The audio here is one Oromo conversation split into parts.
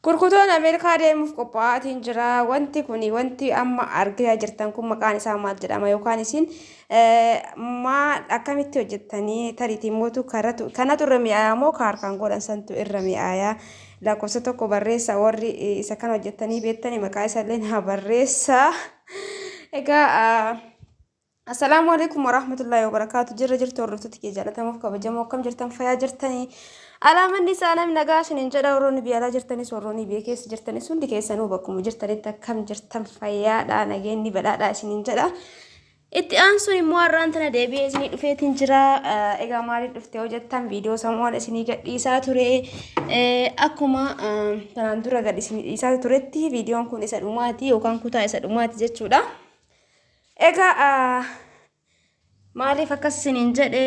Kurkutoon Ameerikaa deemuuf qophaa'aatiin jira. Wanti kun wanti amma argaa jirtan kun maqaan isaa maal jedhama yookaan isin maal akkamitti hojjettanii tariitii mootu kanatu irra mi'aayaa moo ka harkaan godhan santu irra mi'aayaa lakkoofsa tokko barreessa warri isa kana hojjettanii beektanii maqaa isallee naa barreessa. Egaa Assalaamu alaikum warahmatullahi wabarakaatu. Jirra jirtu hordoftoota kee jaalatamuuf kabajamoo akkam jirtan fayyaa jirtanii. Alaamanni isaa namni nagaa isiniin jedha warroonni biyya alaa jirtanis warroonni biyya keessa jirtanis hundi keessanuu bakkuma jirtanitti akkam jirtan fayyaadha nageenyi badhaadha isiniin jedha. Itti aansuun immoo har'aan tana deebi'ee isinii dhufeetiin jira. Egaa maaliif dhufte yoo jettan viidiyoo samu'aan isinii gadhiisaa ture. Akkuma tanaan dura gad isinii dhiisaa turetti viidiyoon kun isa dhumaati yookaan kutaa isa dhumaati jechuudha. Egaa maaliif akkas isiniin jedhe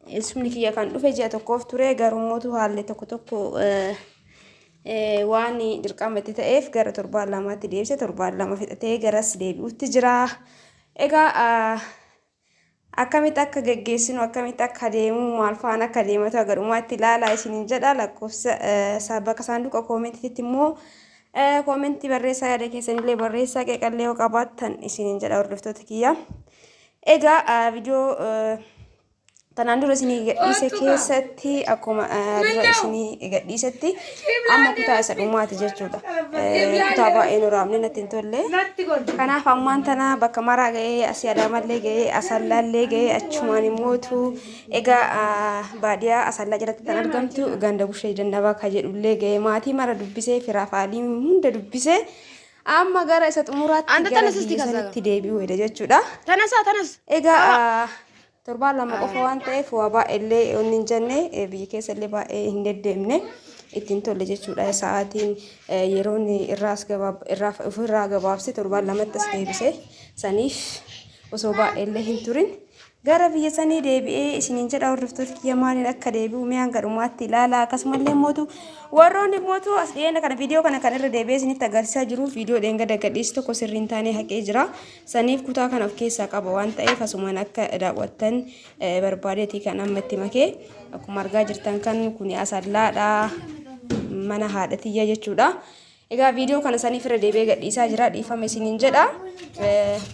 eessumni kiyya kan dhufe ji'a tokkoof ture garummootu haalli tokko tokko waan dirqama itti ta'eef gara torbaan lamaatti deebise torbaan lama fixatee garas deebi'utti jira. Egaa akkamitti akka geggeessinu akkamitti akka deemu maal faana akka deematu haga dhumaatti ilaalaa isiniin jedha lakkoofsa bakka saanduqa koomentiitti immoo koomentii barreessaa yaada keessanillee barreessaa qeeqallee yoo qabaattan isiniin jedha hordoftoota kiyya. Egaa viidiyoo tanaan dura isinii gadhiise keessatti akkuma dura isinii gadhiisetti amma kutaa isa dhumaati jechuudha. Kutaa baay'ee nu raamne natti hin tolle. Kanaaf ammaan tana bakka maraa ga'ee asii Adaamallee ga'ee Asallaallee ga'ee achumaan immootu egaa baadiyaa Asallaa jalatti kan argamtu ganda bushee dandabaa ka jedhullee ga'ee maatii mara dubbisee firaaf haalii hunda dubbisee amma gara isa xumuraatti Anta gara tanas isti biyya kasaa. sanitti deebi'uu heda jechuudha. Tanasaa tanas. Egaa Torbaan lama qofa waan ta'eef waa baay'eellee wanni hin jenne biyya keessa illee baay'ee hin deddeemne ittiin tolle jechuudha. Sa'aatiin yeroon irraas gabaab irraa ofirraa gabaabse torbaan lamatti as deebise saniif osoo baay'eellee hin turin gara biyya sanii deebi'ee isiniin jedha hordoftoota kiyya maaliin akka deebi'u mee hanga dhumaatti ilaala akkasumallee mootu warroonni mootu as dhiyeenya kana viidiyoo kana kan irra deebi'ee isinitti agarsiisaa jiru viidiyoo dheengadda gadhiisi tokko sirriin taanee haqee jira. Saniif kutaa kana of keessaa qaba waan ta'eef asumaan akka daawwattan barbaadeeti kan amma itti makee. Akkuma argaa jirtan kan kuni asallaadha mana haadha tiyya jechuudha. Egaa viidiyoo kana saniif irra deebi'ee gadhiisaa jira dhiifama isiniin jedha.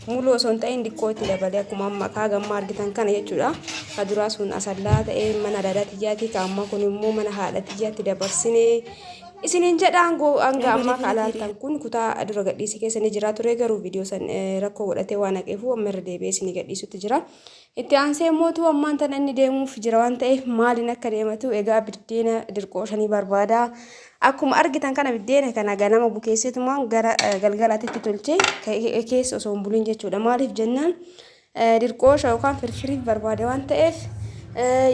Muluu osoo hin ta'in diqqoo itti dabalee akkuma amma kaa gammaa argitan kana jechuudha. Ka duraa sun asallaa ta'ee mana daadaa tiyyaati ka ammaa kun immoo mana haadha tiyyaatti dabarsine. Isiniin jedha hanga ammaa ka alaaltan kun kutaa dura gadhiise keessa ni jira ture garuu viidiyoo san rakkoo godhatee waan haqeefu amma irra deebi'ee isinii gadhiisutti jira. Itti aansee mootuu ammaan tana inni deemuuf jira waan ta'eef maaliin akka deematu egaa biddeena dirqoo shanii barbaada. Akkuma argitan kana biddeena kana ganama bukeesseetumaan gara galgalaatitti tolchee keessa osoo hin bulin jechuudha. Maaliif jennaan Dirqoosha yookaan firfiriif barbaada waan ta'eef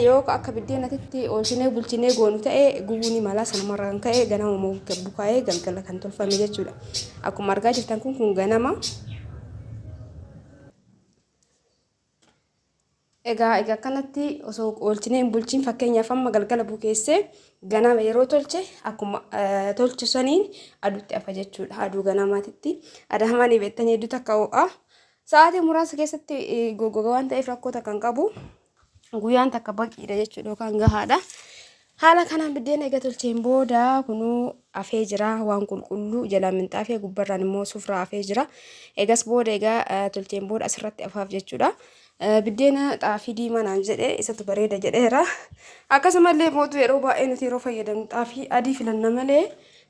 yoo akka biddeenatitti oolchinee bulchinee goonu ta'e gubuu ni mala sanumarraa kan ka'e ganama bukaa'ee galgala kan tolfame jechuudha. Akkuma argaa jirtan kun kun ganama. Egaa egaa akkanatti osoo oolchinee hin bulchiin fakkeenyaaf amma galgala bukeessee ganama yeroo tolche akkuma tolche saniin aduutti afa jechuudha. Aduu ganamaatitti. Adaamaan beektanii hedduu takka ho'a. Sa'aatii muraasa keessatti goggoga waan ta'eef rakkoo takka hin qabu. Guyyaan takka baqiidha jechuudha yookaan gahaadha. Haala kanaan biddeena eega tolcheen booda kunuu afee jira waan qulqulluu jalaan minxaafee gubbarraan immoo sufraa afee jira. Eegas booda egaa tolcheen booda asirratti afaaf jechuudha. Biddeena xaafii diimaa naan jedhe isatu bareeda jedheera. Akkasumallee mootu yeroo baay'ee nuti yeroo fayyadamnu xaafii adii filanna malee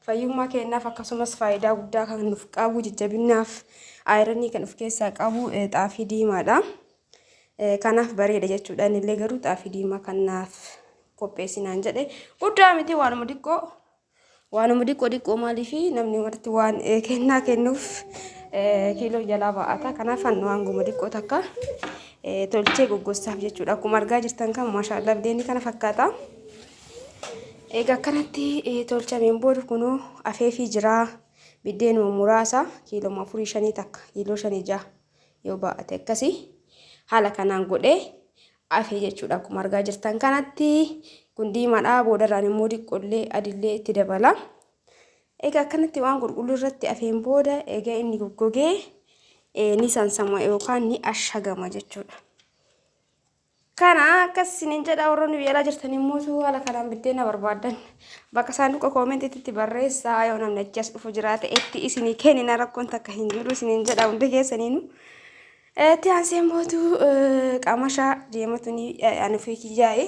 Fayyummaa keenyaaf akkasumas faayidaa guddaa kan nuuf qabu jajjabinaaf ayiranii kan of keessaa qabu xaafii diimaadha. Kanaaf bareeda jechuudha. Innillee garuu xaafii diimaa kan naaf qopheessinaan jedhe guddaa miti waanuma xiqqoo waanuma xiqqoo xiqqoo maaliif namni marti waan kennaa kennuuf kiiloo jalaa ba'ata. Kanaaf an waanguma xiqqoo takka tolchee goggossaaf jechuudha. Akkuma argaa jirtan kan maashaallah bideenni kana fakkaata. Egaa akkanatti tolchameen booda kunoo afeefii jira. Biddeenuma muraasa kiiloma afurii shanii takka kiiloo shanii jaha yoo baa'ate akkasii haala kanaan godhee afee jechuudha. Akkuma argaa jirtan kanatti kun diimaadha. Boodarraan immoo diqqollee adillee itti dabala. Egaa akkanatti waan qulqulluu irratti afeen booda egaa inni goggogee ni sansama yookaan ni ashagama jechuudha. Kana akkas isiniin jedha warroonni biyya alaa jirtan immoo haala kanaan biddeena barbaadan bakka saanduqa koomentiitti barreessaa yoo namni achi as dhufu jiraate itti isinii kennina rakkoon takka hin jiru isiniin jedha hundi keessaniinu. Itti aansee mootu qamashaa deematu ni ani ofii kiyyaa'e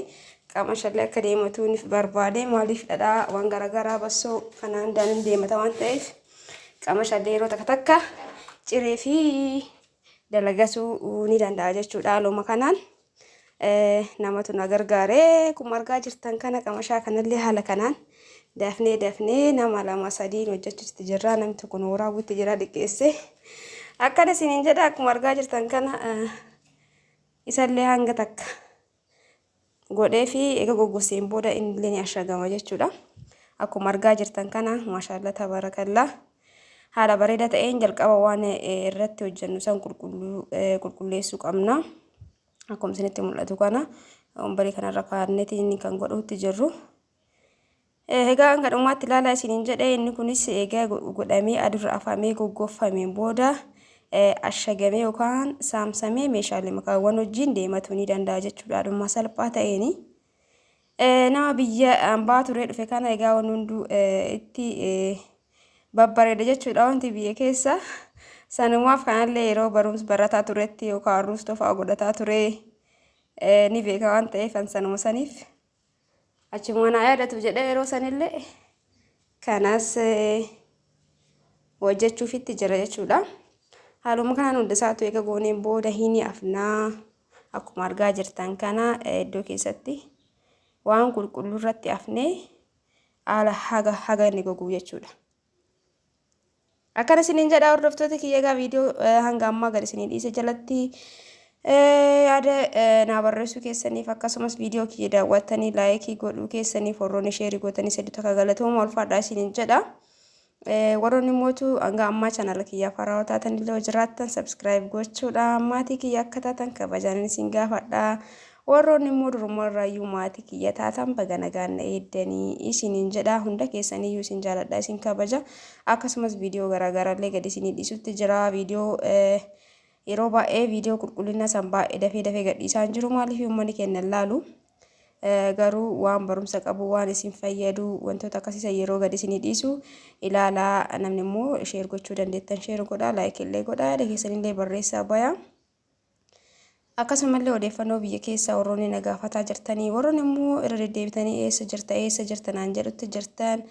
qamashallee akka deematu ni barbaade maaliif dhadhaa waan garaagaraa bassoo kanaan daanuu deemata waan ta'eef qamashallee yeroo takka takka ciree fi dalagasuu ni danda'a jechuudha. Haaluma kanaan namatu na gargaare. Akkuma argaa jirtan kana qamashaa kanallee haala kanaan dafnee dafnee nama lama sadiin hojjechuutti jirra. Namni tokko nu waraabuutti jira dhiqeesse. Akkana isiniin jedha akkuma argaa jirtan kana isallee hanga takka godhee fi eega goggoseen booda innillee ni ashagama jechuudha. Akkuma argaa jirtan kana maashaallah tabaarakallaa haala bareeda ta'een jalqaba waan irratti hojjennu san qulqulleessuu qabna. Akkuma isinitti mul'atu kana wambarii kanarra kaa'anneetiin kan godhuutti jirru. Egaa hanga dhumaatti ilaalaa isiniin jedhe inni kunis egaa godhamee adurra afamee goggooffameen booda ashagamee yookaan saamsamee meeshaalee makaawwan wajjin deematuu ni danda'a jechuudha. Dhumma salphaa ta'een. Nama biyya ambaa turee dhufe kana egaa wanni hunduu itti babbareeda jechuudha wanti biyya keessa. Sanumaaf kanallee yeroo barumsa barataa turetti yookaan ruustoo fa'aa godhataa ture ni beeka waan ta'eef sanuma saniif. Achuma naa yaadatu jedhee yeroo sanillee kanas hojjechuufitti jira jechuudha. Haaluma kanaan hunda isaatu eega gooneen booda hin afnaa akkuma argaa jirtan kana iddoo keessatti waan qulqulluu irratti afnee haala haga haga inni gogu jechuudha. Akkana isiniin jedha hordoftoota kiyya egaa viidiyoo hanga ammaa gad isinii dhiise jalatti yaada naa barreessuu keessaniif akkasumas viidiyoo kiyya daawwattanii laayikii godhuu keessaniif warroonni sheerii gootanii hedduu takka galatooma ulfaadhaa isiniin jedha. Warroonni mootu hanga ammaa chaanala kiyyaaf haarawaa taatan illee jiraattan sabskiraayib gochuudha maatii kiyya akka taatan kabajaan isin gaafadha. Warroonni immoo duruma irraayyuu maatii kiyya taatan baga nagaan na eeddanii isiniin jedha. Hunda keessaniyyuu isin jaaladha isin kabaja. Akkasumas viidiyoo garaagaraallee gadi isinii dhiisutti jira. Viidiyoo yeroo baay'ee viidiyoo qulqullina san baay'ee dafee dafee gadhiisaan jiru maaliif uummanni keenya hin laalu. Garuu waan barumsa qabu waan isin fayyadu wantoota akkasiisan yeroo gadi isinii dhiisu ilaalaa namni immoo sheer gochuu dandeettan sheer godhaa laayik illee godhaa yaada keessanillee barreessaa bayaa. Akkasumallee odeeffannoo biyya keessaa warroonni na gaafataa jirtanii warroonni immoo irra deddeebitanii eessa jirta eessa jirta naan jedhutti jirtan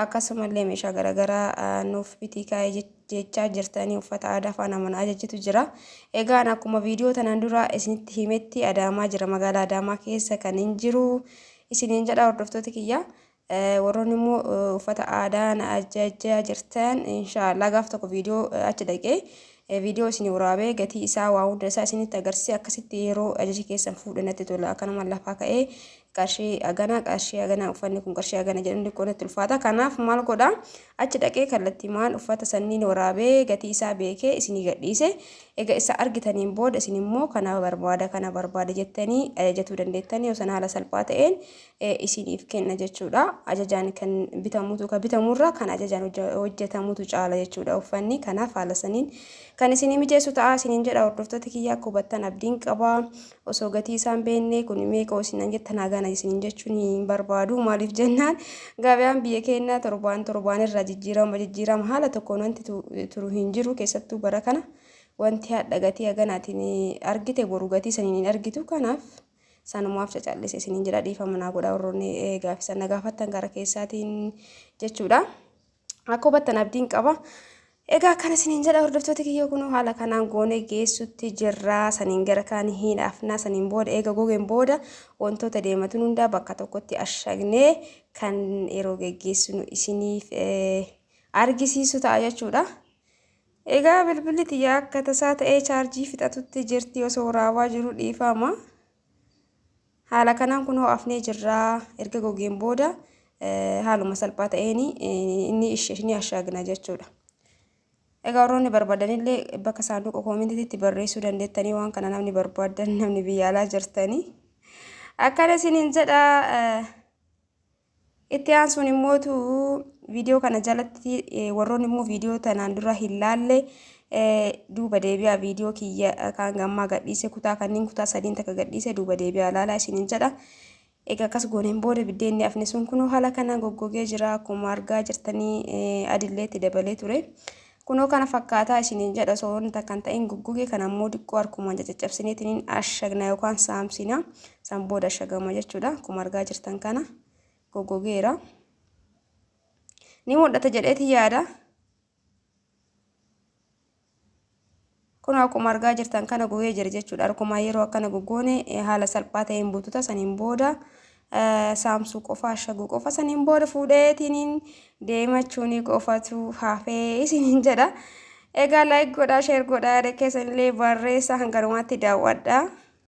akkasumallee meeshaa garaagaraa nuuf bitii kaa'ee jechaa jirtanii uffata aadaa faana mana ajajitu jira. Egaan akkuma viidiyoo tanaan dura isinitti himetti Adaamaa jira magaalaa Adaamaa keessa kan hin jiru isiniin jedha hordoftoota kiyya. Warroonni immoo uffata aadaa na ajajaa jirtan inshaallah gaaf tokko viidiyoo achi dhaqee viidiyoo isin waraabee gatii isaa waa hunda isaa isinitti agarsiise akkasitti yeroo ajaja keessan fuudhe natti tola akkanuma lafaa ka'ee qarshii hagana qarshii hagana uffanni kun qarshii hagana jedhuun xiqqoo natti ulfaata kanaaf maal godha achi dhaqee kallattimaan uffata sanniin waraabee gatii isaa beekee isinii gadhiise egaa isa argitaniin booda isin immoo kana barbaada kana barbaada jettanii ajajatuu dandeettanii yoo sana haala salphaa ta'een isiniif kenna jechuudha. Ajajaan kan bitamutu kan bitamurra kan ajajaan hojjetamutu caala jechuudha uffanni. Kanaaf haala saniin kan isinii mijeessu ta'a isiniin jedha hordoftoota kiyya akka hubattan abdiin qaba. Osoo gatii isaan beekne kun meeqa isinan jettan hagana isiniin jechuun hin barbaadu. Maaliif jennaan gabaan biyya keenyaa torbaan torbaan irraa jijjiirama jijjiirama haala tokkoon wanti turu hin jiru keessattuu bara kana wanti hadha gatii haganaatiin argite boru gatii saniin hin argitu. Kanaaf sanumaaf cacallise isiniin jedha dhiifama naa godha warroonni gaafisan na gaafattan gara keessaatiin jechuudha. Akka hubattan abdiin qaba. Egaa akkana isiniin jedha hordoftoota kiyya kunoo haala kanaan goonee geessutti jirra. Saniin gara kaan hin hafnaa saniin booda eega gogeen booda wantoota deematan hundaa bakka tokkotti ashagnee kan yeroo geggeessinu isiniif argisiisu ta'a jechuudha. Egaa bilbilli tiyya akka tasaa ta'ee chaarjii fixatutti jirti osoo waraabaa jiru dhiifama. Haala kanaan kunoo afnee jirra erga gogeen booda haaluma salphaa ta'een inni ni ashaagna jechuudha. Egaa warroonni barbaadanillee bakka saanduqa koomentiitti barreessuu dandeettanii waan kana namni barbaadan namni biyya alaa jirtanii. Akkana isiniin jedha. Itti aansuun immootu viidiyoo kana jalatti warroonni immoo viidiyoo tanaan dura hin laalle Duuba deebi'aa viidiyoo kiyya kan gammaa gadhiise kutaa kanneen kutaa sadiin takka gadhiise duuba deebi'aa ilaalaa isiniin jedha. Egaa akkas gooneen booda biddeenni afne sun kunoo haala kanaan goggogee jira. Akkuma argaa jirtanii adilleetti dabalee ture. Kunoo kana fakkaataa isiniin jedha osoo wanta kan ta'in goggoge kana immoo diqqoo harkumaan caccabsineetiin ashagna yookaan saamsina. San booda ashagama jechuudha. Akkuma argaa jirtan kana goggogeera. Ni mul'ata jedheeti yaada. Kun akkuma argaa jirtan kana gogee jira jechuudha. Harkumaa yeroo akkana goggoone haala salphaa ta'een bututa saniin booda saamsuu qofa ashaguu qofa saniin booda fuudheetiin deemachuun qofatu hafee isiniin jedha. Egaa like godhaa, share godhaa, yaada keessanillee barreessaa hanganumaatti daawwadhaa.